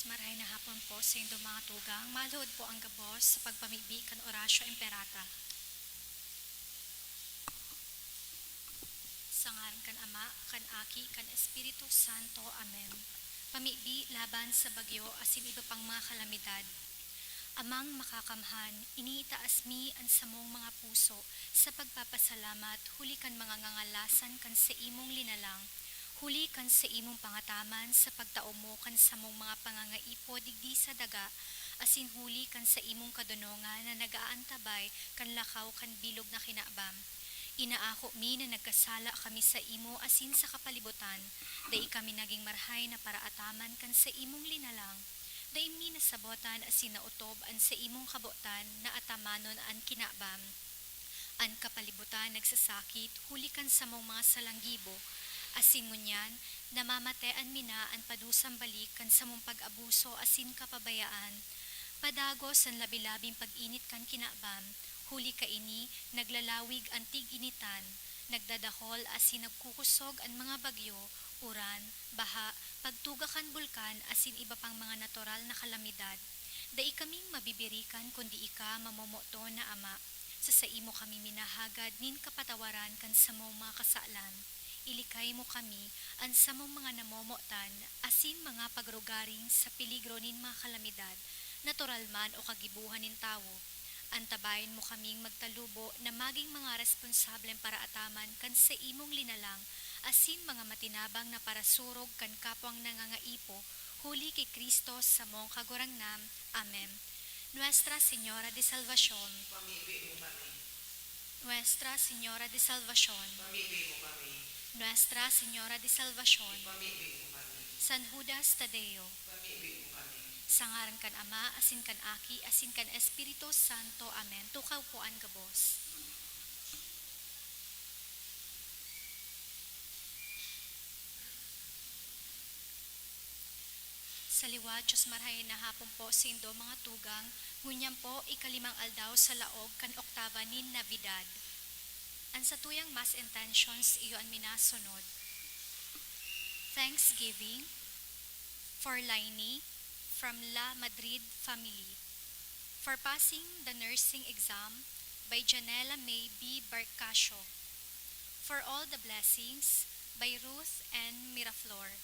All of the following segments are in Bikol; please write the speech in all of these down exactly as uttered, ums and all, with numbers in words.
Marahay na hapon po sa indo mga tugang. Maluhod po ang gabos sa pagpamibi kan Oratio Imperata. Sa ngaran kan Ama, kan Aki, kan Espiritu Santo. Amen. Pamibi laban sa bagyo asin iba pang mga kalamidad. Amang makakamhan, iniitaas mi an samong mga puso sa pagpapasalamat huli kan mga ngangalasan kan saimong linalang, huli kan saimong pangataman sa pagtao mo kan samong mga pangangaipo digdi sa daga, asin huli kan saimong kadonongan na nag-aantabay kan lakaw kan bilog na kinabam. Inaako mi na nagkasala kami saimo asin sa kapalibutan, dai kami nagin marahay na paraataman kan saimong linalang. Dai mi nasabotan asin naotob an saimong kabotan na atamanon an kinabam. An kapalibutan nagsasakit huli kan samong mga salanggibo, asin ngunyan namamatean mi na an padusang balik kan samong pag-abuso asin kapabayaan. Padagos an labi-labing pag-init kan kinabam, huli kaini naglalawig an tig-initan, nagdadahol asin nagkukusog an mga bagyo, uran, baha, pagtuga kan bulkan asin iba pang mga natural na kalamidad. Dai kaming mabibirikan kundi ika, mamomoto na Ama. Sa saimo kami minahagad nin kapatawaran kan samong mga kasalan. Ilikay mo kami, an samong mga namomotan, asin mga pagrugaring sa peligro nin mga kalamidad, natural man o kagibohan nin tawo. Antabayan mo kaming magtalubo na magin mga responsableng paraataman kan saimong linalang asin mga matinabang na parasurog kan kapwang nangangaipo, huli ki Cristo samong Kagurangnan. Amen. Nuestra Señora de Salvacion. Pamibi mo kami. Nuestra Señora de Salvacion. Pamibi mo kami. Nuestra Señora de Salvacion. Pamibi mo kami. San Judas Tadeo. Pamibi mo kami. Sa ngaran kan Ama, asin kan Aki, asin kan Espiritu Santo. Amen. Tukaw po an gabos. Sa liwat, Diyos marahay na hapon po sa indo mga tugang. Ngunyan po, ikalimang aldaw sa laog kan oktaba nin Navidad. An satuyang Mass intentions iyo an minasunod. Thanksgiving for Lainey from La Madrid family. For passing the nursing exam by Janela May B Barcasio. For all the blessings by Ruth N Miraflor.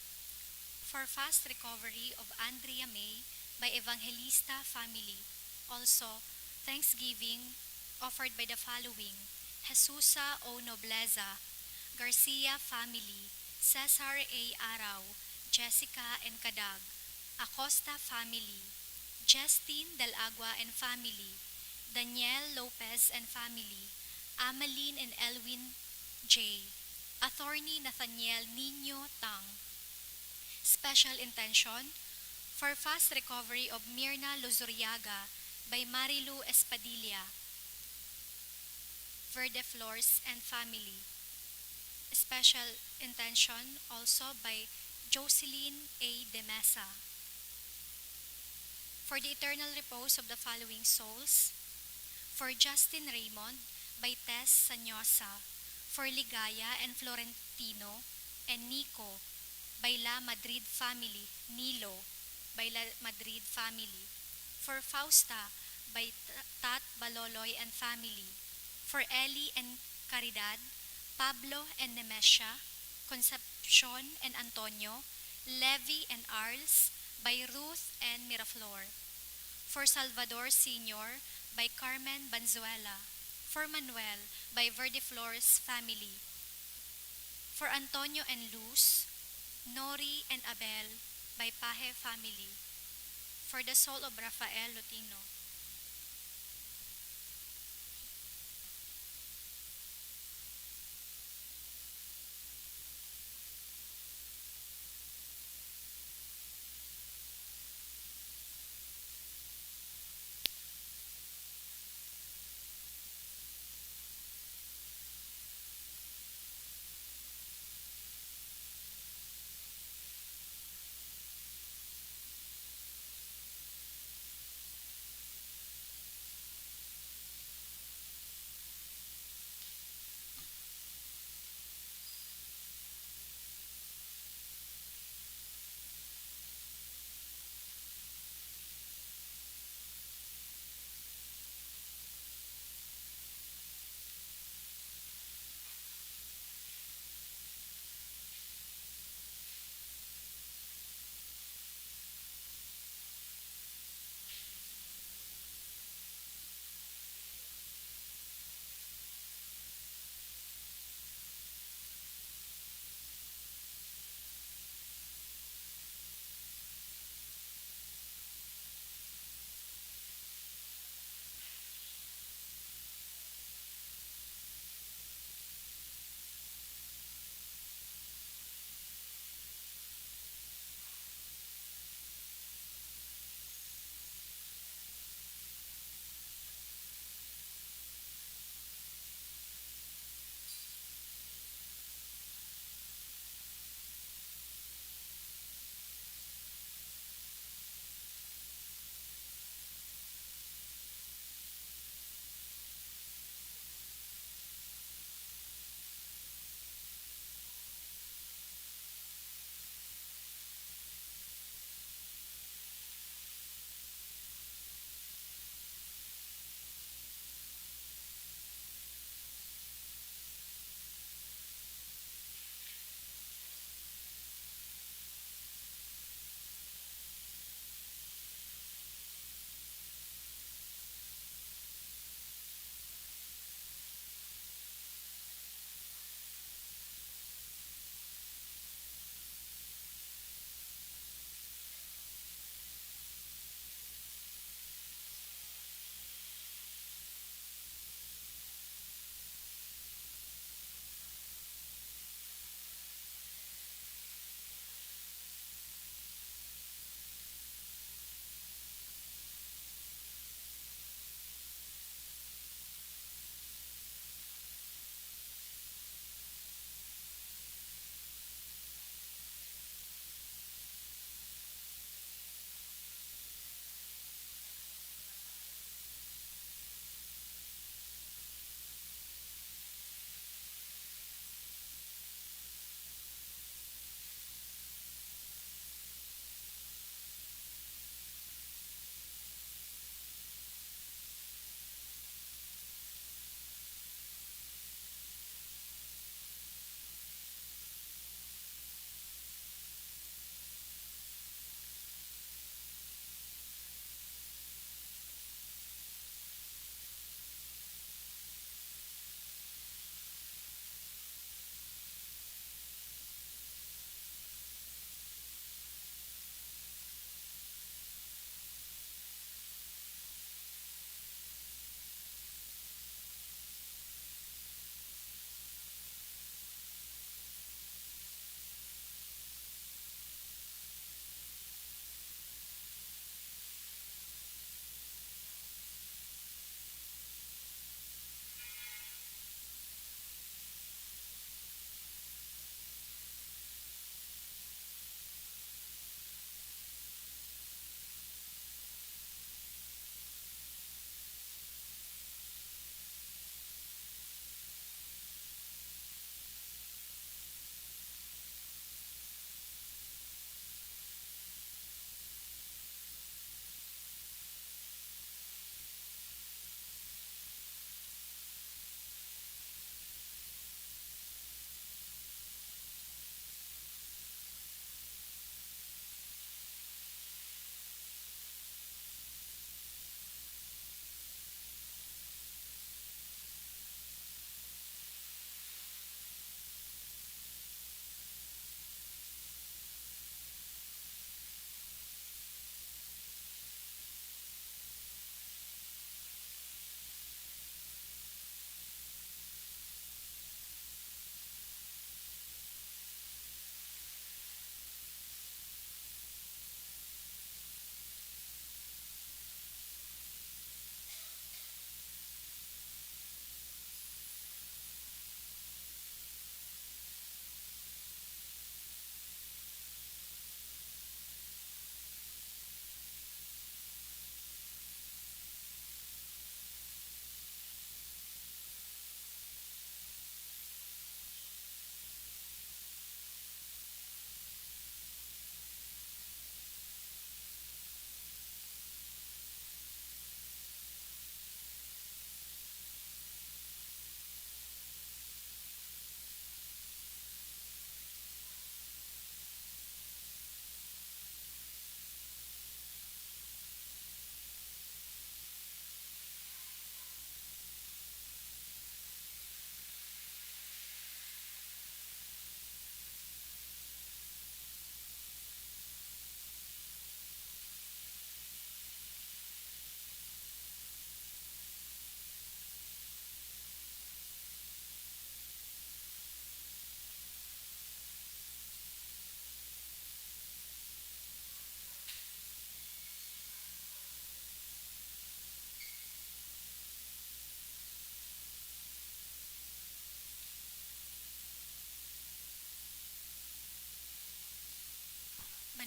For fast recovery of Andrea May by Evangelista family. Also, thanksgiving offered by the following: Jesusa O Nobleza, Garcia family, Cesar A Arao, Jessica and Kadag, Acosta family, Jestin Del Agua and family, Daniel Lopez and family, Amalin and Elwin J, Attorney Nathaniel Nino Tang. Special intention for fast recovery of Mirna Luzuriaga by Marilu Espadilla, Verde Flores and family. Special intention also by Jocelyn A De Mesa. For the eternal repose of the following souls: for Justin Raymond by Tess Sanyosa, for Ligaya and Florentino and Nico by La Madrid family, Nilo by La Madrid family, for Fausta by T-, Tat Baloloy and family, for Ellie and Caridad, Pablo and Nemesha, Concepcion and Antonio, Levi and Arls by Ruth and Miraflor, for Salvador Senior by Carmen Banzuela, for Manuel by Verde Flores family, for Antonio and Luz, Nori and Abel by Pahe family, for the soul of Rafael Lutino.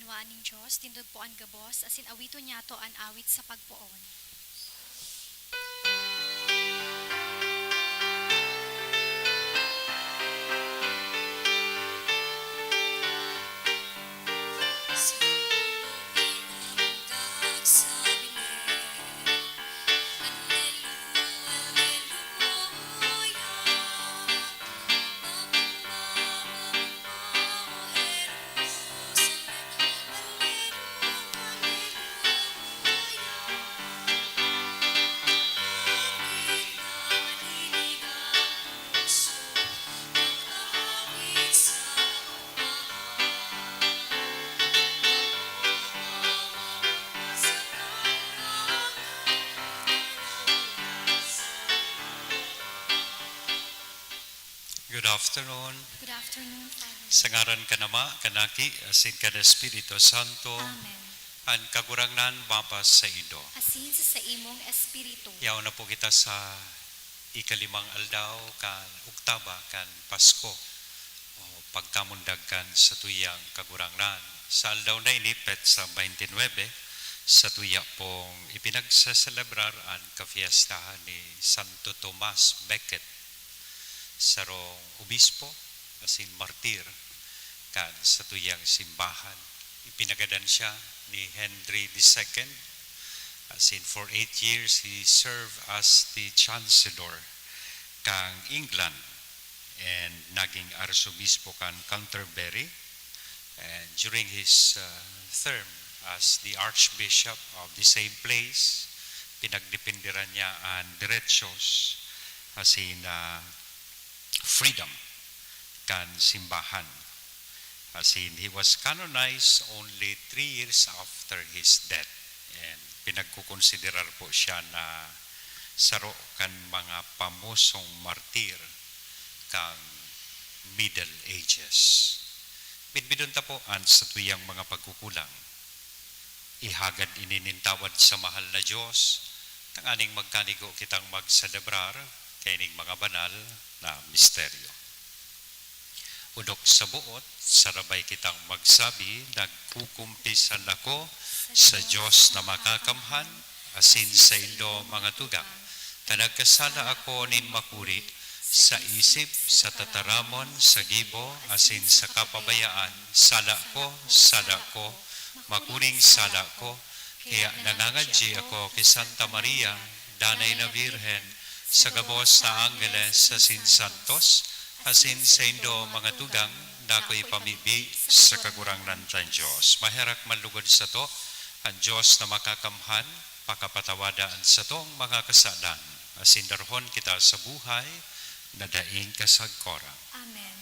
Wa ning Dios, tindog po an gabos, asin awiton niyato an awit sa pagpoon. Good afternoon. Good afternoon, Father. Sa ngaran kan Ama, kan Aki, asin kan Espiritu Santo. Amen. An Kagurangnan mapasaindo. Asin sa saimong espiritu. Yaon na po kita sa ikalimang aldaw kan oktaba kan Pasko, o pagkamundag kan satuyang Kagurangnan. Sa aldaw na ini, petsa twenty-nine, satuya pong ipinagseselebrar an kafiestahan ni Santo Tomas Becket, sarong obispo asin martir kan satuyang simbahan. Ipinagadan siya ni Henry the Second, asin for eight years he served as the Chancellor kan England, and naging Arsobispo kan Canterbury. And during his, uh, term as the Archbishop of the same place, pinagdependeran niya an derechos asin, ah, freedom kan simbahan. Asin, he was canonized only three years after his death. And pinagkukonsiderar po siya na saro kan mga pamosong martir kan Middle Ages. Bidbidon ta po an satuyang mga pagkukulang. Ihagad ini nin tawad sa mahal na Dios, tanganing magkanigo kitang magselebrar kaining mga banal na misteryo. Odok sa boot, sarabay kitang magsabi, "Nagkukumpisan ako sa Dios na makakamhan, asin saindo, mga tugang, ta nagkasala ako nin makuri, sa isip, sa tataramon, sa gibo, asin sa kapabayaan. Sala ko, sala ko, makuring sala ko." Kaya nangangadyi ako ki Santa Maria, Danay na Birhen, sa gabos na anggeles asin santos, asin saindo, mga tugang, dakul na pamibi sa Kagurangnan tang Dios. Maherak man lugod sato an Dios na makakamhan, pakapatawada an satong mga kasalan, asin darhon kita sa buhay na daing kasagkoran. Amen.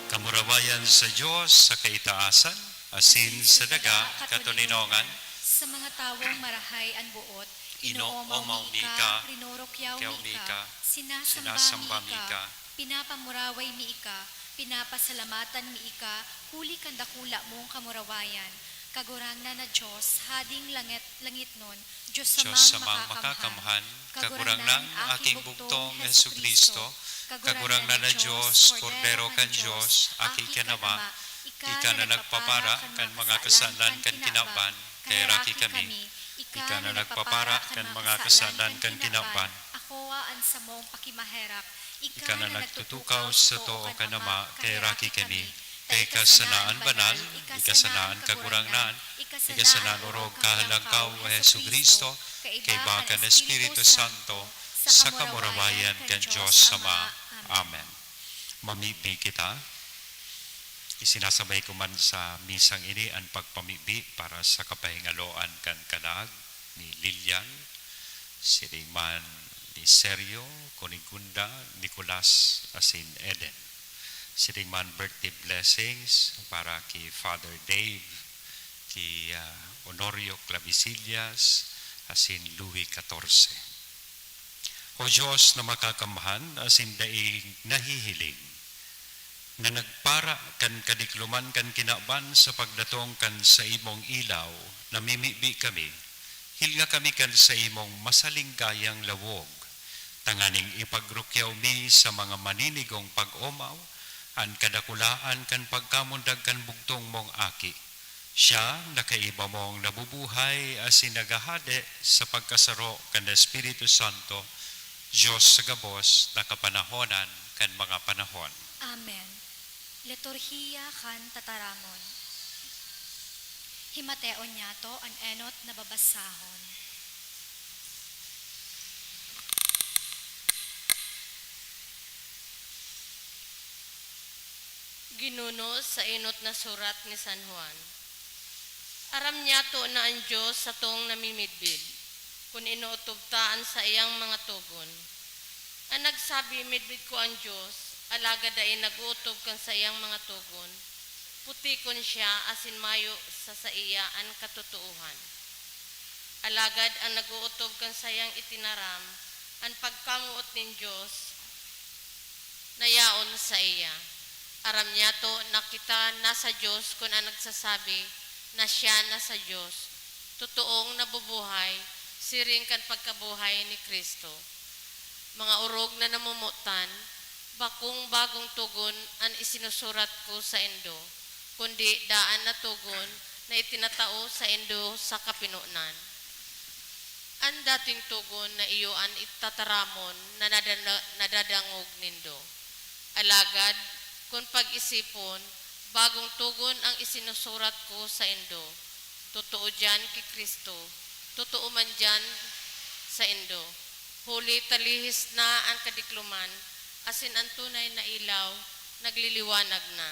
Kamurawayan sa Dios sa kaitaasan, asin sa daga katoninongan. Sa mga tawong marahay an boot, inoomaw mi ka, rinorokyaw mi ka, sinasamba mi ka, pinapamuraway mi ika, pinapasalamatan mi ika, huli kan dakula mong kamurawayan. Kagurangnan na Dios, Hading langit, langitnon, Dios Samang Makakamhan, Kagurangnan, aking bugtong Jesu-Cristo, Kagurangnan na Dios, Kordero kan Dios, Aki kan Ama, ika na nagpapara kan mga kasalan kan kinaban, kaheraki kami. Ika na nagpapara kan mga kasalan kan kinaban, akoa an samong pakimaherak. Ika na nagtutukaw sa too kan Ama, kaheraki kami. Kay kasanaan banal, ikasanaan kagurangnan, ikasanaan orog kahalangkaw, o Jesu-Cristo, kaiba kan Espiritu Santo, sa kamurawayan kan Dios Ama. Amen. Mamibi kita. Isinasabay ko man sa misang ini an pagpamibi para sa kapahingaloan kan kalag ni Lilian, siring man ni Sergio, Cunigunda, Nicolas, asin Eden. Siring man birthday blessings para ki Father Dave, ki, ah, Honorio Clavisillas, asin Louis Catorce. O Dios na makakamhan asin daing nahihiling, na nagpara kan kadikloman kan kinaban sa pagdatong kan saimong ilaw, namimibi kami, hilnga kami kan saimong masalinggayang lawog, tanganing ipagrukyaw mi sa mga maninigong pag-omaw an kadakulaan kan pagkamundag kan bugtong mong Aki. Siya na kaiba mong nabubuhay asin naghahade sa pagkasaro kan Espiritu Santo, Dios sa gabos na kapanahonan kan mga panahon. Amen. Liturhiya kan Tataramon. Himateon niyato an enot na babasahon. Ginuno sa enot na surat ni San Juan. Aram niyato na an Dios satong namimidbid, kun inootob ta an saiyang mga togon. An nagsabi, "Midbid ko an Dios," alagad dai nag-ootob kan saiyang mga togon, putikon siya asin mayo sa saiya an katotoohan. Alagad an nag-ootob kan saiyang itinaram, an pagkamoot nin Dios na yaon saiya. Aram niyato na kita nasa Dios kun an nagsasabi na siya nasa Dios, totoong nabubuhay siring kan pagkabuhay ni Cristo. Mga orog na namomotan, bakong bagong togon an isinusurat ko saindo, kundi daan na togon na itinatao saindo sa kapinonan. An dating togon na iyo an itataramon na nadana-, nadadangog nindo. Alagad, kun pag-isipon, bagong togon an isinusurat ko saindo. Totoo diyan ki Cristo, totoo man diyan saindo. Huli ta lihis na an kadikloman, asin an tunay na ilaw nagliliwanag na.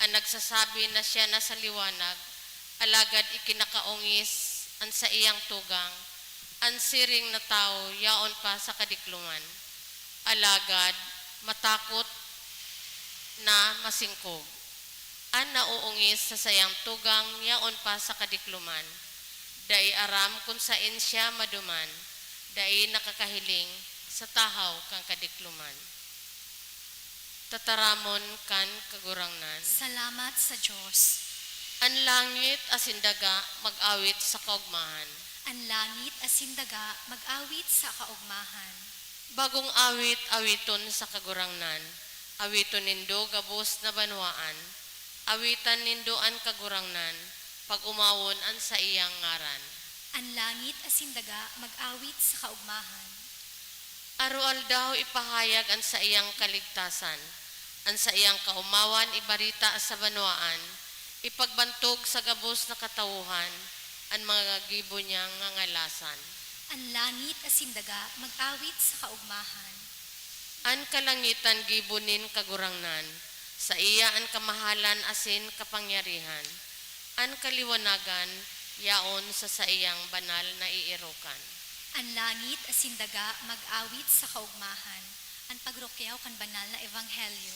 An nagsasabi na siya nasa liwanag, alagad ikinakaongis an saiyang tugang, an siring na tawo yaon pa sa kadikloman. Alagad matakot na masingkog. An naoongis sa saiyang tugang yaon pa sa kadikloman, dai aram kun saen siya maduman, dai nakakahiling sa tahaw kan kadikloman. Tataramon kan Kagurangnan. Salamat sa Dios. An langit asin daga mag-awit sa kaogmahan. An langit asin daga mag-awit sa kaogmahan. Bagong awit awiton sa Kagurangnan. Awiton nindo gabos na banwaan. Awitan nindo an Kagurangnan, pag-omawon an saiyang ngaran. An langit asin daga mag-awit sa kaogmahan. Aroaldaw ipahayag an saiyang kaligtasan, an saiyang kaomawan ibarita sa banwaan, ipagbantog sa gabos na katawohan an mga gibo niyang ngangalasan. An langit asin daga mag-awit sa kaogmahan. An kalangitan gibo nin Kagurangnan, saiya an kamahalan asin kapangyarihan. An kaliwanagan yaon sa saiyang banal na eerokan. An langit asin daga mag-awit sa kaogmahan. An pagrukyaw kan banal na ebanghelyo.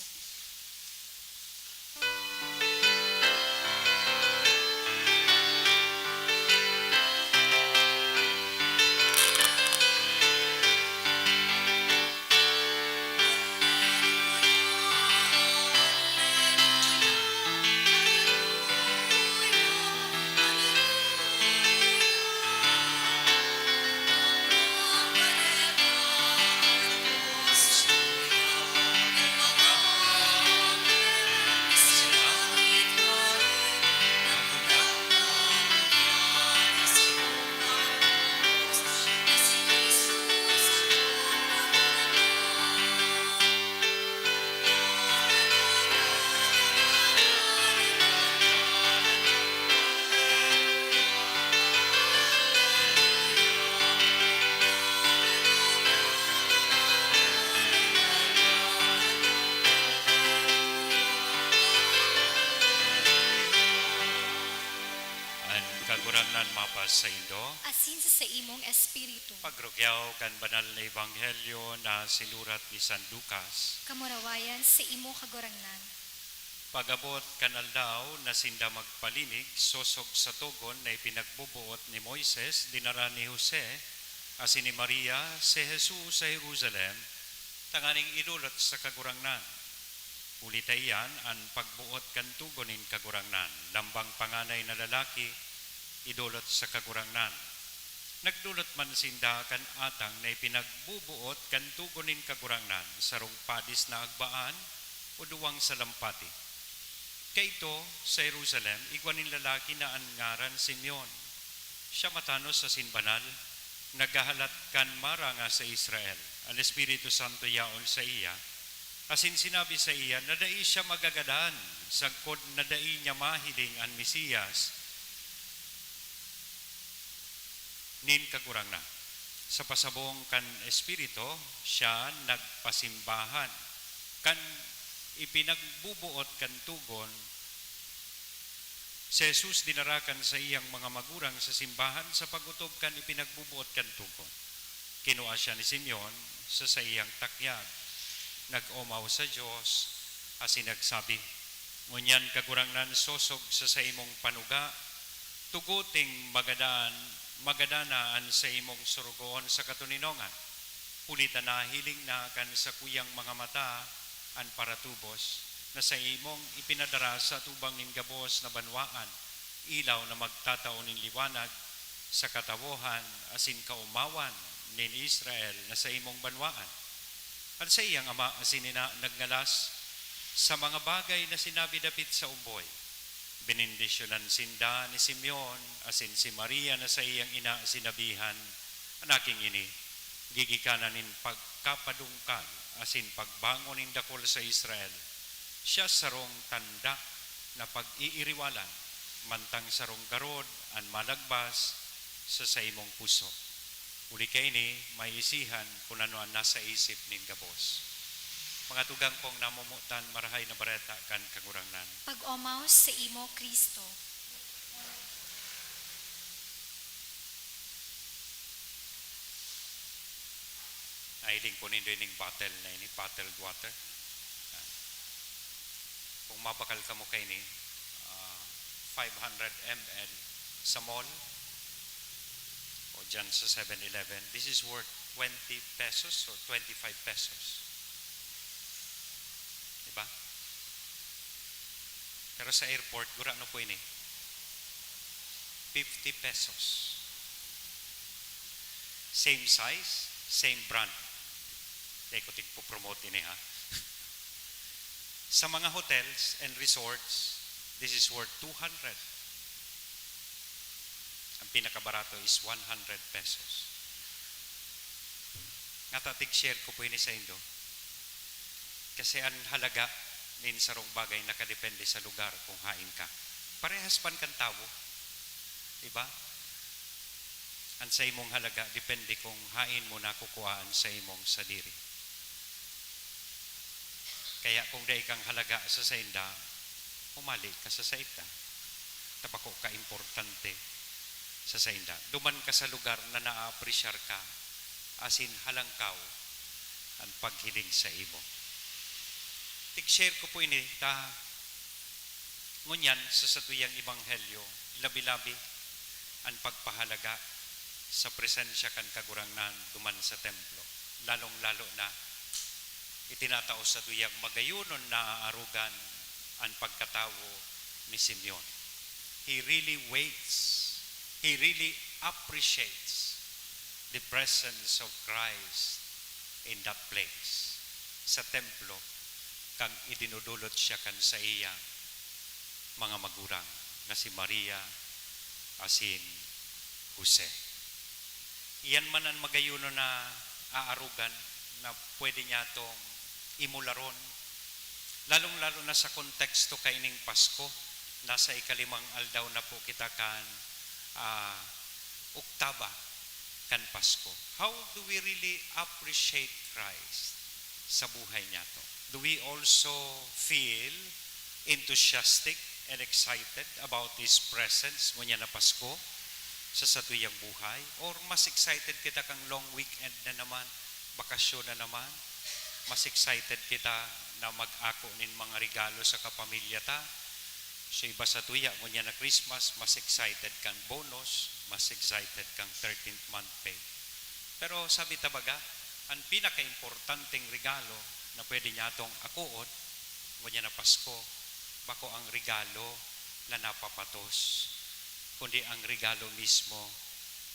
Saindo. Asin sa saimong espiritu. Pagrugyaw kan banal na ebanghelyo na sinurat ni San Lucas. Kamurawayan sa imo, Kagurangnan. Pag-abot kan aldaw na sinda magpalinig, sosog sa togon na ipinagbuboot ni Moises, dinara ni Jose asin ni Maria si Jesus sa Jerusalem tanganing idolot sa Kagurangnan. Huli ta iyan an pagboot kan togon nin Kagurangnan, lambang panganay na lalaki, idolot sa Kagurangnan. Nagdolot man sinda kan atang na ipinagbuboot kan togon nin Kagurangnan, sarong padis na agbaan o duwang salampati. Kaidto, sa Jerusalem, igwa nin lalaki na an ngaran Simeon. Siya matanos asin banal, naghahalat kan maranga sa Israel. An Espiritu Santo yaon saiya, asin sinabi saiya na dai siya magagadan sagkod na dai niya mahiling an Mesiyas nin Kagurangnan. Sa pasabong kan Espiritu, siya nagpasimbahan. Kan ipinagbuboot kan togon, si Jesus dinara kan saiyang mga magurang sa simbahan sa pag-otob kan ipinagbuboot kan togon. Kinua siya ni Simeon sa saiyang takyag, nag-omaw sa Dios, asin nagsabi, "Ngunyan, Kagurangnan, sosog sa saimong panuga, tugoting magadan, magadana an saimong sorogoon sa katoninongan, huli ta nahiling na kan sakuyang mga mata an paratubos na saimong ipinadara sa atubang nin gabos na banwaan, ilaw na magtatao nin liwanag sa katawohan asin kaomawan nin Israel na saimong banwaan." An saiyang ama asin ina nagngalas sa mga bagay na sinabi dapit sa omboy. Benendisyonan sinda ni Simeon asin si Maria na saiyang ina sinabihan, "An aking ini, gigikanan nin pagkapadungkal asin pagbangon nin dakul sa Israel, siya sarong tanda na pag-iiriwalan, mantang sarong garod an malagbas sa saimong puso." Huli kaini, maisihan kun ano an nasa isip nin gabos. Mga tugang kong namomotan, Marahay na Bareta kan Kagurangnan. Pag-omaw sa imo, Cristo. Nahiling ko nindo ining bottle na ini, bottled water. Ah. Kung mabakal kamo kaini, ah, five hundred M L sa mall o dyan sa Seven Eleven, this is worth twenty pesos or twenty-five pesos. Diba? Pero sa airport, gurano po ini. Fifty pesos. Same size, same brand. Dai ko tigpo-promote ini, ha? Sa mga hotels and resorts, this is worth two hundred. Ang pinakabarato is one hundred pesos. Ngata, tig-share ko po ini saindo. Kasi an halaga nin sarong bagay nakadepende sa lugar kung hain ka. Parehas man kan tawo, di ba? An saimong halaga depende kung hain mo nakukua an saimong sadiri. Kaya kung dai kang halaga sa sainda, humali ka sa sainda. Ta bako ka importante sa sainda. Duman ka sa lugar na naaapresyar ka, asin halangkaw an paghiling sa imo. Tig-share ko po ini ta ngunyan sa satuyang ebanghelyo, labi-labi an pagpahalaga sa presensya kan Kagurangnan duman sa templo, lalong-lalo na itinatao satuyang magayonon na aarogan an pagkatawo ni Simeon. He really waits, he really appreciates the presence of Christ in that place, sa templo, kan idinudulot siya kan saiyang mga magurang na si Maria asin Jose. Iyan man an magayonon na aarogan na pwede niyatong imularon, lalong-lalo na sa konteksto kaining Pasko. Nasa ikalimang aldaw na po kita kan, ah, oktaba kan Pasko. How do we really appreciate Christ sa buhay niyato? Do we also feel enthusiastic and excited about His presence ngunyan na Pasko? sa satuyang buhay? Or mas excited kita kan long weekend na naman, bakasyon na naman? Mas excited kita na mag-ako nin mga regalo sa kapamilya ta? So, iba satuya, ngunyan na Christmas, mas excited kan bonus, mas excited kan thirteenth month pay. Pero sabi ta baga, an pinakaimportanteng regalo na pwede niyatong akoon ngunyan na Pasko, bako ang regalo na napapatos, kundi ang regalo mismo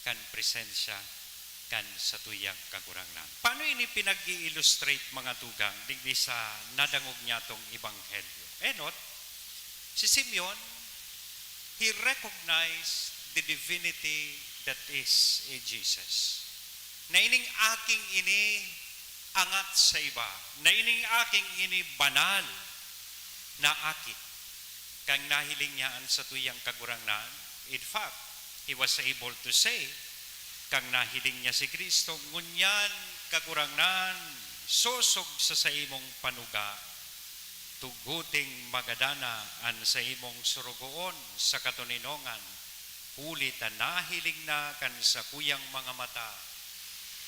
kan presensya kan satuyang Kagurangnan. Paano ini pinag-i-illustrate, mga tugang, digdi sa nadangog niyatong ebanghelyo? Enot, si Simeon, he recognized the divinity that is in Jesus. Na ining aking ini angat sa iba, na ining aking ini banal na aki. Kan nahiling niya an satuyang Kagurangnan, in fact, he was able to say, kan nahiling niya si Cristo, "Ngunyan, Kagurangnan, sosog sa saimong panuga, tuguting magadana an saimong sorogoon sa katoninongan, huli ta nahiling na kan sakuyang mga mata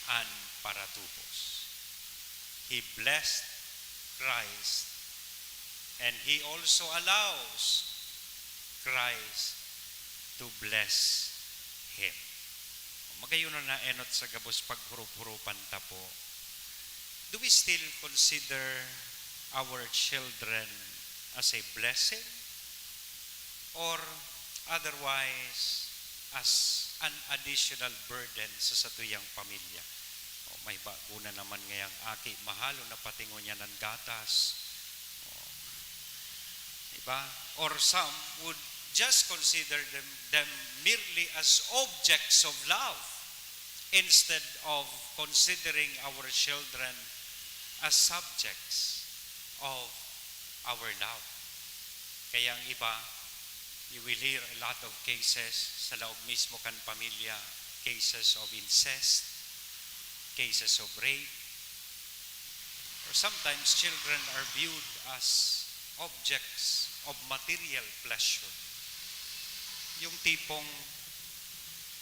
an paratubos." He blessed Christ, and he also allows Christ to bless him. Magayon na enot sa gabos paghurup-hurupan ta po. Do we still consider our children as a blessing? Or otherwise, as an additional burden sa satuyang pamilya? O, may bago na naman ngayang aki, mahalo na pati ngunyan an gatas. O, diba? Or some would just consider them, them merely as objects of love instead of considering our children as subjects of our love. Kaya ang iba, you will hear a lot of cases sa laog mismo kan pamilya, cases of incest, cases of rape, or sometimes children are viewed as objects of material pleasure. Yung tipong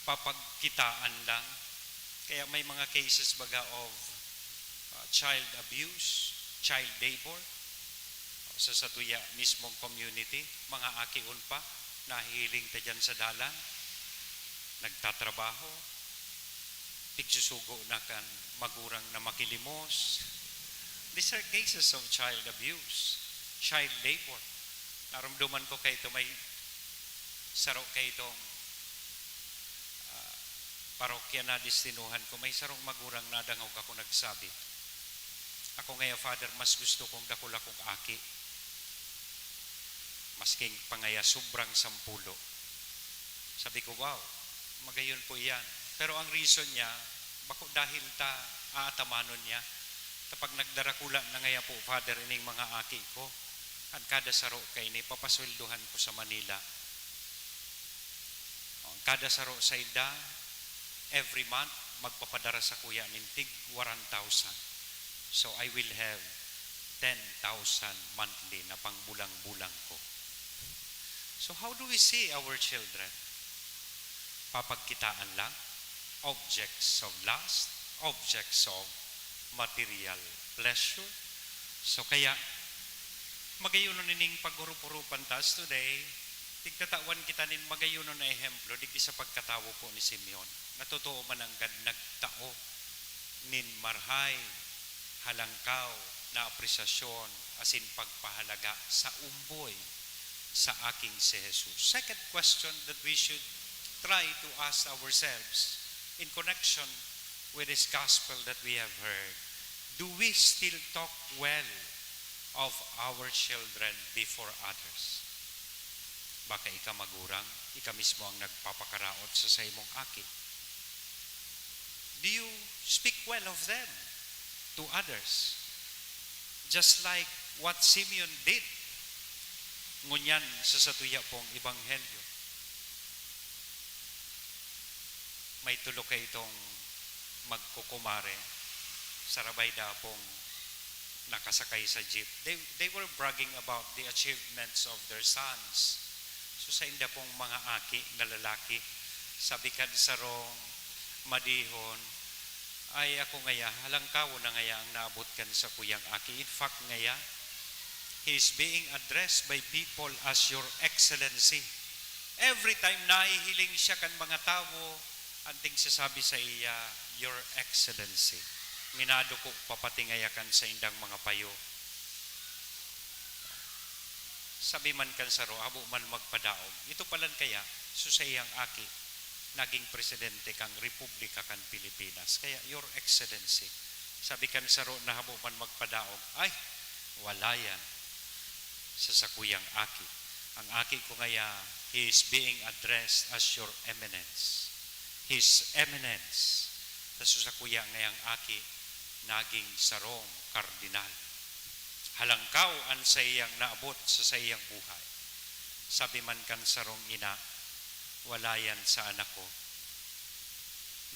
papagkitaan lang. Kaya may mga cases baga of uh, child abuse, child labor, sa satuya mismong community, mga akion pa, nahihiling ta dyan sa dalan, nagtatrabaho, tigsusugo na kan magurang na makilimos. These are cases of child abuse, child labor. Narumduman ko kay ito, may saro kay itong ah, parokya na destinuhan ko, may sarong magurang nadangog ako nagsabi, "Ako ngaya, Father, mas gusto kong dakula kong aki. Masking pangaya sobrang sampulo." Sabi ko, "Wow, magayon po iyan." Pero ang reason niya, bako dahil ta aatamanon niya. Kapag nagdarakula na ngaya po, Father, ining mga aki ko, an kada saro kaini, papasweldohan ko sa Manila. Ang kada saro sainda, every month, magpapadara sakuya nin tig one thousand. So, I will have ten thousand monthly na pangbulang-bulang ko. So, how do we see our children? Papagkitaan lang? Objects of lust? Objects of material pleasure? So, kaya, magayon na ning paghurup-hurupan ta today, tigtatawan kita nin magayon na ehemplo digdi sa pagkatawo po ni Simeon, na totoo man nanggad nagtao nin marahay, halangkaw na apresasyon asin pagpahalaga sa umboy sa aking si Jesus. Second question that we should try to ask ourselves in connection with this gospel that we have heard, do we still talk well of our children before others? Baka ika magurang, ika mismo ang nagpapakaraot sa saimong aki. Do you speak well of them to others? Just like what Simeon did ngunyan sa satuya pong ebanghelyo. May tulo kaitong magkukumare, sarabay da pong nakasakay sa jeep. They, they were bragging about the achievements of their sons. So, sainda pong mga aki na lalaki, Sabi kan sarong madihon, "Ay, ako ngaya, halangkaw na ngaya ang naabot kan sakuyang aki." In fact ngaya, he is being addressed by people as "Your Excellency." Every time nahihiling siya kan mga tawo, anting sasabi sa iya, "Your Excellency." Minaduko pa pati ngaya kan saindang mga payo. Sabi man kan saro, habo man magpadaog. Ito palan kaya, so saiyang aki, naging presidente kan Republika kan Pilipinas. Kaya, "Your Excellency," sabi kan saro na habo man magpadaog, "Ay, wala yan sa sakuyang aki. Ang aki ko ngaya, he is being addressed as Your Eminence." His Eminence. Ta so sakuya ngayang aki, naging sarong kardinal. Halangkaw an saiyang naabot sa saiyang buhay. Sabi man kan sarong ina, "Wala yan sa anak ko.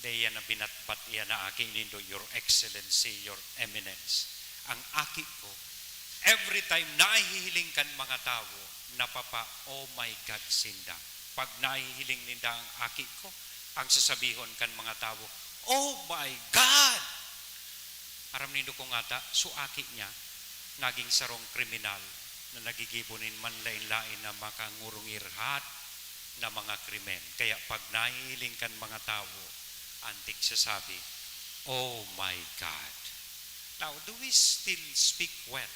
Dai yan na binatbat iyan na aki nindo, Your Excellency, Your Eminence. Ang aki ko, every time nahihiling kan mga tawo, napapa-oh my God sinda. Pag nahihiling ninda ang aki ko, ang sasabihon kan mga tawo, 'Oh my God!'" Aram nindo kung ata, so aki niya, naging sarong kriminal na nagigibo nin manlaen-laen na makangurungirhat na mga krimen. Kaya pag nahihiling kan mga tawo, antik sasabi, "Oh my God!" Now, do we still speak well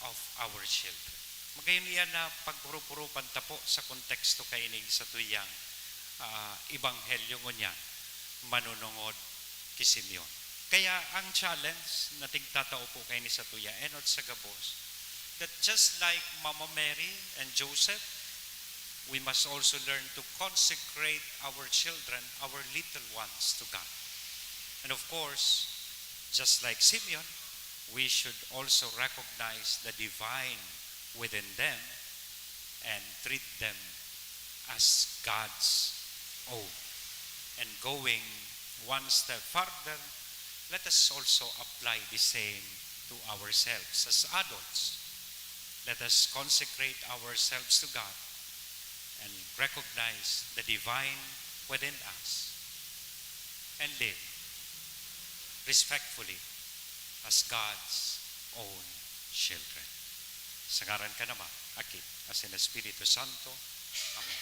of our children? Magayon iyan na paghurup-hurupan ta po sa konteksto kaini sa tuyang, ah, ebanghelyo ngunyan, manunungod ki Simeon. Kaya ang challenge na tigtatao po kaini sa tuya, enot sa gabos, that just like Mama Mary and Joseph, we must also learn to consecrate our children, our little ones, to God. And of course, just like Simeon, we should also recognize the divine within them and treat them as God's own. And going one step further, let us also apply the same to ourselves as adults. Let us consecrate ourselves to God and recognize the divine within us and live respectfully as God's own children. Sa ngaran kan Ama, Aki, asin Espiritu Santo. Amen.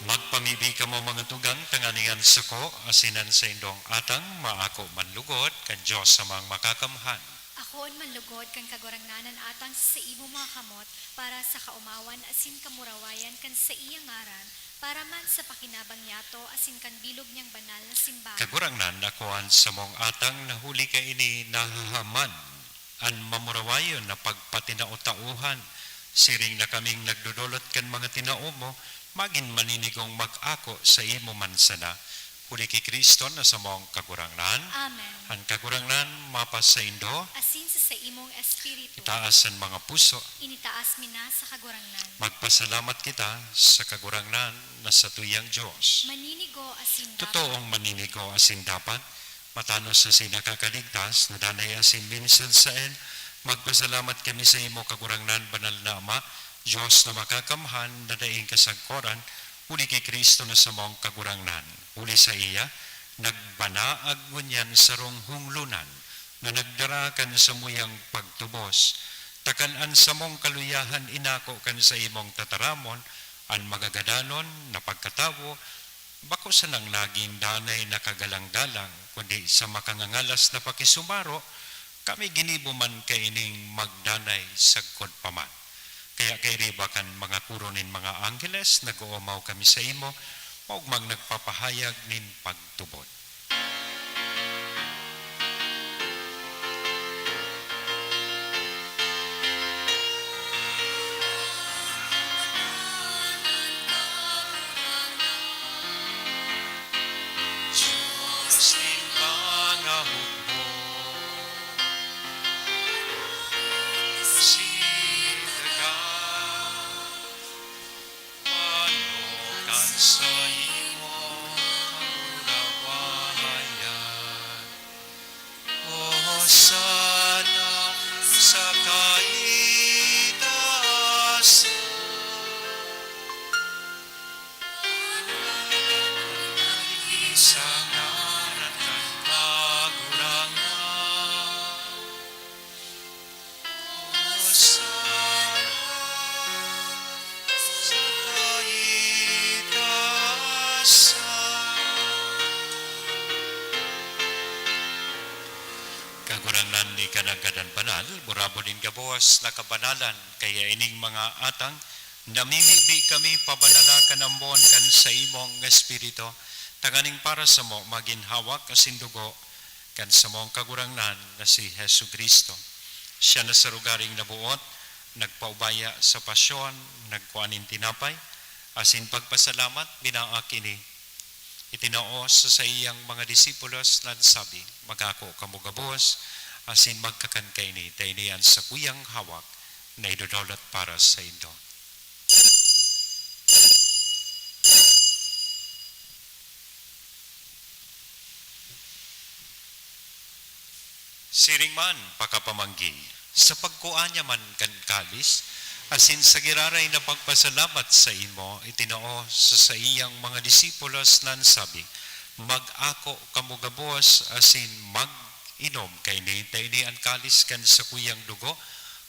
Magpamibi kamo, mga tugang, tanganing an sako asin an saindong atang maako man lugod kan Dios Amang Makakamhan. Akoon man lugod kan Kagurangnan an atang sa saimong mga kamot para sa kaomawan asin kamurawayan kan saiyang ngaran, para man sa pakinabang niyato asin kan bilog niyang banal na simbahan. Kagurangnan, akoa an samong atang na huli kaini nahahaman an mamurawayon na pagpatinao-taohan. Siring na kaming nagdodolot kan mga tinao mo, magin maninigong mag-ako saimo man sana. Huli ki Cristo na samong Kagurangnan. Amen. An Kagurangnan mapasaindo. Asin sa saimong espiritu. Itaas an mga puso. Initaas mi na sa Kagurangnan. Magpasalamat kita sa Kagurangnan na satuyang Dios. Maninigo asin dapat. Totoong maninigo asin dapat. Matanos asin nakakaligtas, na danay asin minsan saen, magpasalamat kami saimo, Kagurangnan, banal na Ama, Dios na makakamhan, na daing kasagkoran, huli ki Cristo na samong Kagurangnan. Huli saiya, nagbanaag ngunyan sarong hunglonan na nagdara kan samuyang pagtubos, ta kan an samong kaluyahan inako kan saimong tataramon, An magagadanon na pagkatawo bako sanang nagin danay na kagalang-galang, kundi sa makangangalas na pakisumaro, kami ginibo man kaining magdanay sagkod pa man. Kaya kairiba kan mga koro nin mga angheles, nag-oomaw kami saimo, maogmang nagpapahayag nin pagtubod. Diyos nin mga hukbo, si daga, ano kan saimo kagurawayan? Hosana sa kaitaasan. Sa ngaran kan Kagurangnan. Hosana sa kaitaasan. Kagurangnan, ika naggadan banal, burabod nin gabos na kabanalan, kaya ining mga atang, namimibi kami pabanala kan ambon kan saimong Espiritu, tanganing para samo magin hawak asin dugo kan samong Kagurangnan na si Jesu-Cristo. Siya na sa lugaring naboot, nagpaubaya sa pasyon, nagkua nin tinapay, asin pagpasalamat, binaak ini. Itinao sa saiyang mga disipulos na nagsabi, "Mag-ako kamo gabos, asin magkakan kaini, ta ini an sakuyang hawak na idodolot para saindo." Siring man, pakapamanggi, sa pagkua niya man kan kalis, asin sa giraray na pagpasalamat saimo, itinao sa saiyang mga disipulos na nagsabi, "Mag-ako kamo gabos asin mag-inom kaini, ta ini an kalis kan sakuyang dugo,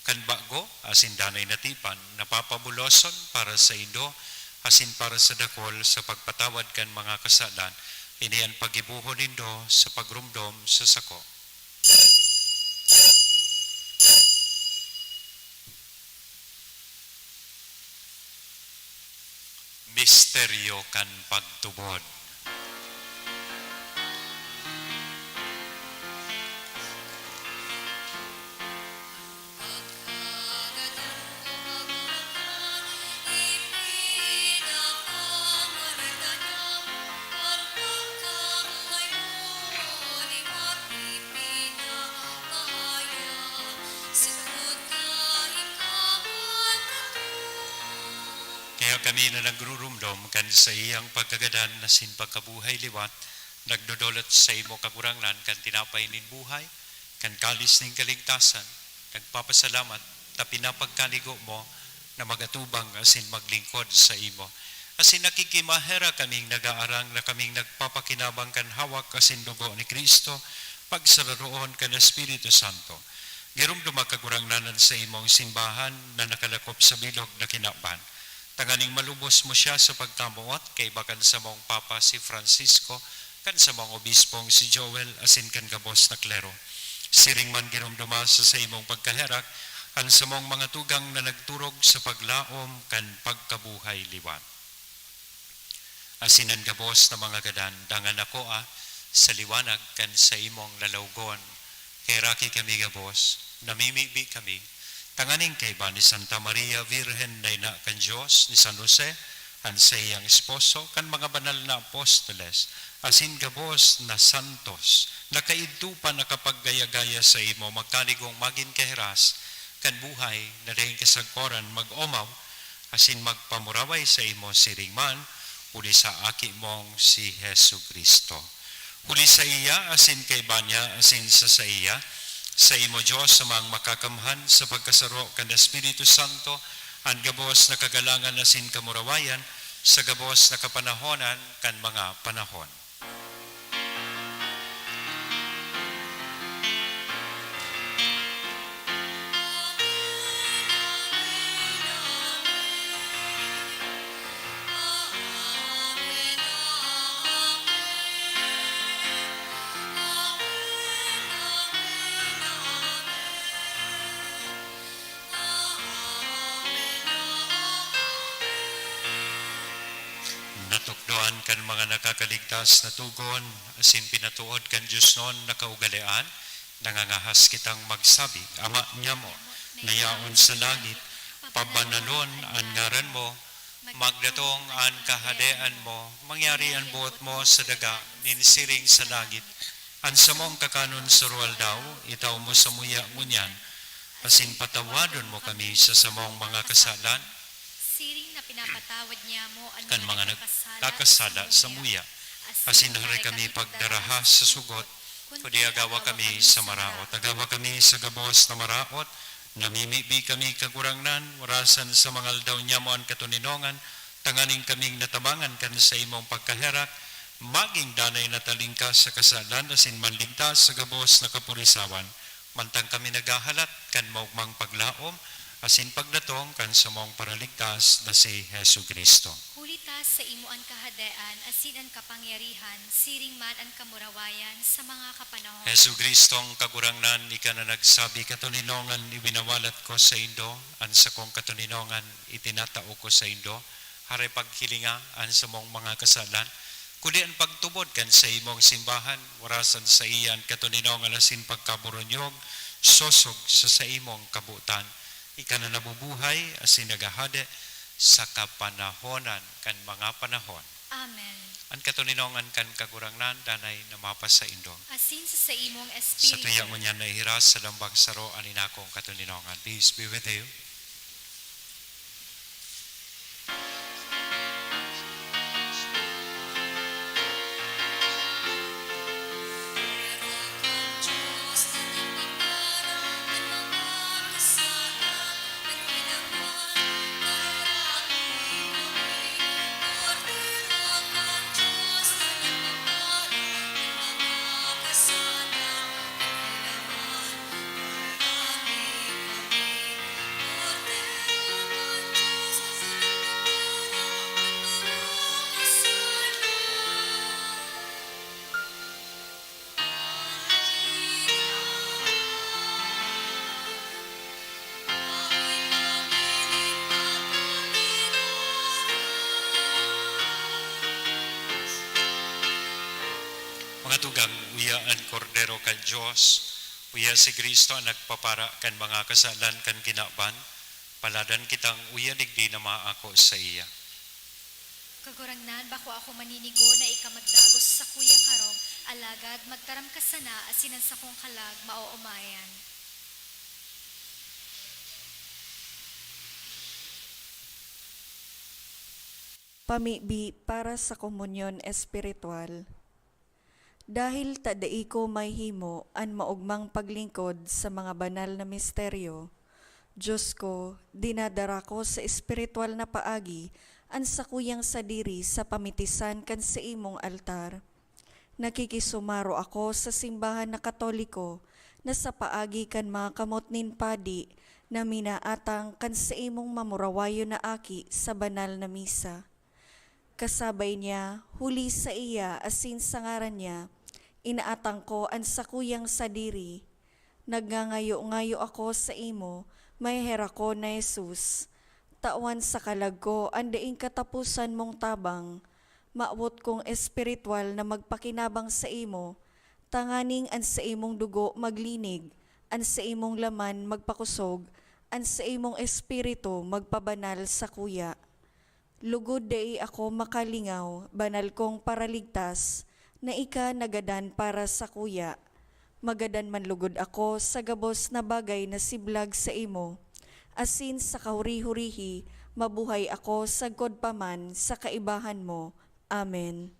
kan bago asin danay na tipan, na papabuloson para saindo asin para sa dakol sa pagpatawad kan mga kasalan. Ini an paggibohon nindo sa pagromdom sa sako." Misteryo kan pagtubod. Kaya kami na nagrurumdom kan saiyang pagkagadan asin pagkabuhay liwat, nagdodolot saimo, Kagurangnan, kan tinapay nin buhay, kan kalis nin kaligtasan, nagpapasalamat ta pinapagkanigo mo na mag-atubang asin maglingkod saimo. Asin nakikimaherak kaming nagaarang na kaming nagpapakinabang kan hawak asin dugo ni Cristo, pagsararoon kan Espiritu Santo. Giromdoma, Kagurangnan, an saimong simbahan na nakalakop sa bilog na kinaban, tanganing malubos mo siya sa pagkamoot kaiba kan samong Papa si Francisco, kan samong obispong si Joel, asin kan gabos na klero. Siring man, giromdoma sa saimong pagkaherak an samong mga tugang na nagturog sa paglaom kan pagkabuhay liwat. Asin an gabos na mga gadan, dangan akoa sa liwanag kan saimong lalawgon. Kaheraki kami gabos, namimibi kami, tanganing kaiba ni Santa Maria Virgen na ina kan Dios, ni San Jose, an saiyang esposo, kan mga banal na apostoles, asin gabos na santos, na kaidto pa nakapaggaya-gaya saimo, magkanigong magin kahiras kan buhay na daing kasagkoran, mag-omaw asin magpamuraway saimo siring man, huli sa Aki mong si Jesu-Cristo. Huli saiya, asin kaiba niya, asin sa saiya, saimo, Dios Amang Makakamhan, sa pagkasaro kan Espiritu Santo, an gabos na kagalangan asin kamurawayan, sa gabos na kapanahonan kan mga panahon. Kaligtas na tugon, asin pinatuod kan Dios non na kaugalean, nangangahas kitang magsabi, Ama niamo, na yaon sa langit, pabanalon an ngaran mo, magdatong an kahadean mo, mangyari an boot mo sa daga, nin siring sa langit. An samong kakanon sa aldaw, itao mo samuya ngunyan, asin patawadon mo kami sa samong mga kasalan, siring na pinapatawad niamo an kan mga mga nagkakasala nagkakasala sa samuya. Asin hare kami pagdaraha sa sugot, kundi agawa kami sa maraot. Agawa kami sa gabos na maraot, namimibi kami, Kagurangnan, warasan sa mga aldaw niamo an katoninongan, tanganing kaming natabangan kan saimong pagkaherak, magin danay na talingkas sa kasalan asin manligtas sa gabos na kapurisawan, mantang kami naghahalat kan maogmang paglaom asin pagdatong kan samong Paraligtas na si Jesu-Cristo. Huli ta sa imo an kahadean asin an kapangyarihan, siring man an kamurawayan sa mga kapanahon. Jesu-Cristong Kagurangnan, ika na nagsabi, "Katoninongan ibinawalat ko saindo, an sakong katoninongan itinatao ko saindo." Hare, paghilinga an samong mga kasalan, kundi an pagtubod kan saimong simbahan, warasan saiya an katoninongan asin pagkaboronyog, sosog sa saimong kabotan. Ika na nabubuhay asin naghahade sa kapanahonan kan mga panahon. Amen. An katoninongan kan Kagurangnan danay na mapasaindo. Asin sa saimong espiritu. Sa tuya ngunyan na ihiras sa lambang saro an inakong katoninongan. Peace be with you. Mga tugang, uya an Kordero kan Dios, uya si Cristo an nagpapara kan mga kasalan kan kinaban. Paladan kitang uya digdi na maako saiya. Kagurangnan, bako ako maninigo na ika magdagos sa sakuyang harong, alagad magtaram ka sana asin an sakong kalag maoomayan. Pamibi para sa komunyon espiritual. Dahil ta dai ko mahimo an maogmang paglingkod sa mga banal na misteryo, Dios ko, dinadara ko sa espiritual na paagi an sakuyang sadiri sa pamitisan kan saimong altar. Nakikisumaro ako sa simbahan na Katoliko na sa paagi kan mga kamot nin padi na minaatang kan saimong mamurawayon na aki sa banal na misa. Kasabay niya, huli saiya asin sa ngaran niya, inaatang ko an sakuyang sadiri. Nagngangayo-ngayo ako saimo, maheherak ko na Jesus. Tawan sa kalag ko an daing kataposan mong tabang. Mawot kong espiritual na magpakinabang saimo, tanganing an saimong dugo maglinig, an saimong laman magpakosog, an saimong espiritu magpabanal sakuya. Lugod dai ako makalingaw, banal kong Paraligtas, na ika nagadan para sakuya. Magadan man lugod ako sa gabos na bagay na siblag saimo, asin sa kahuri-hurihi mabuhay ako sagkod pa man sa kaibahan mo. Amen.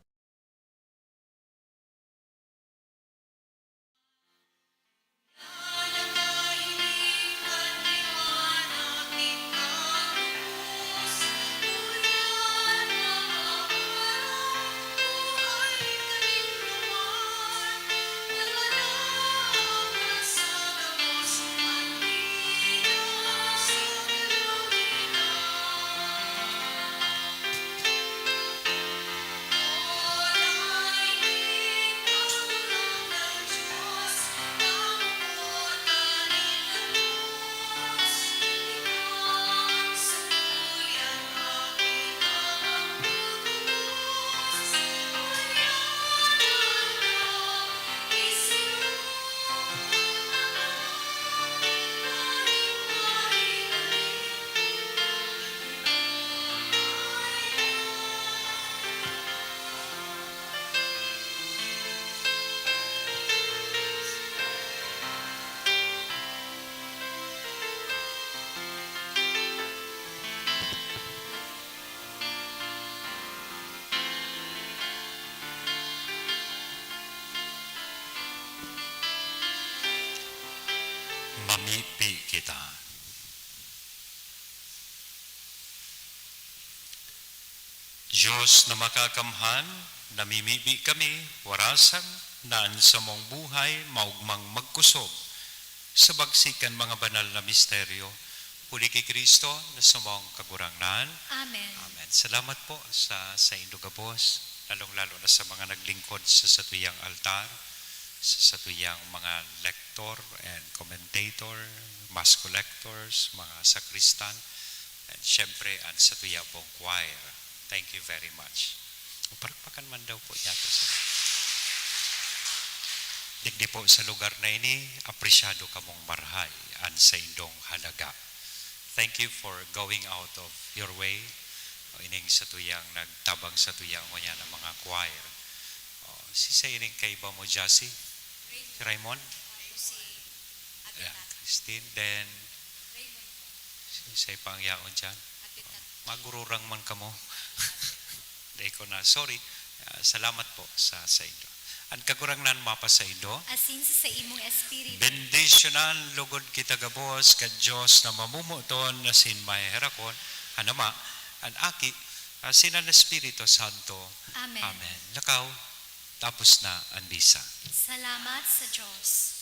Mamibi kita. Diyos na makakamhan, namimibi kami, warasan na an samong buhay maogmang magkusog sa bagsikan mga banal na misteryo, huli ki Cristo na samong Kagurangnan. Amen. Amen. Salamat po sa saindo gabos, lalong-lalo na sa mga naglingkod sa satuyang altar, sa satuyang mga lector and commentator, mass collectors, mga sakristan, and syempre, ang satuya pong choir. Thank you very much. Palakpakan man daw po yato sila. Digdi po sa lugar na ini, apresyado kamong marahay an saindong halaga. Thank you for going out of your way. O, ining satuyang nagtabang satuya ngunyan na mga choir. O, si sa ining kaiba mo, Jassy? Si Raymond? Yeah, Christine. Then, si sa ipang yaon dyan? Magururang man kamo. Dai ko na. Sorry. Ah, salamat po sa saindo. An Kagurangnan mapasaindo. Asin sa saimong espiritu. Bendisyonan lugod kita gabos kan Dios na mamomoton asin maheherakon, an Ama, an Aki, asin an Espiritu Santo. Amen. Amen. Lakaw, tapos na an misa. Salamat sa Dios.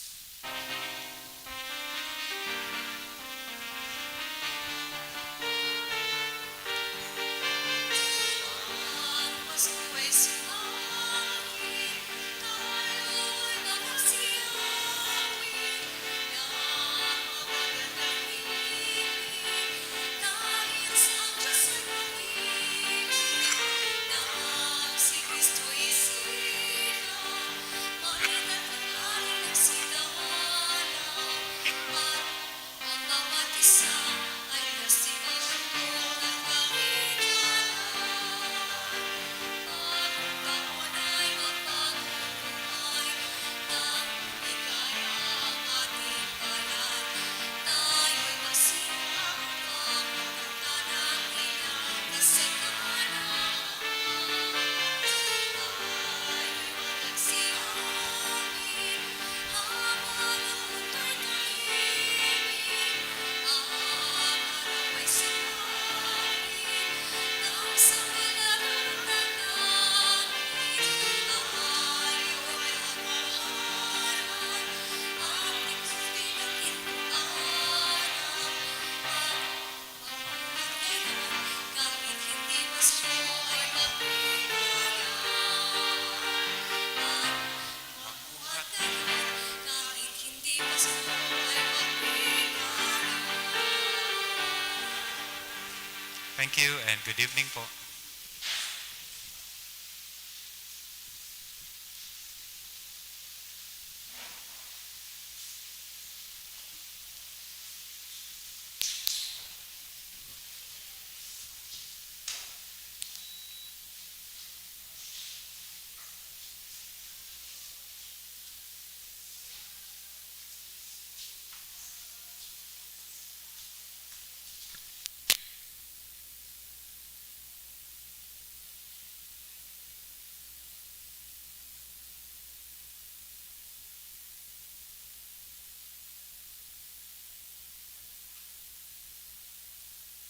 Thank you and good evening po.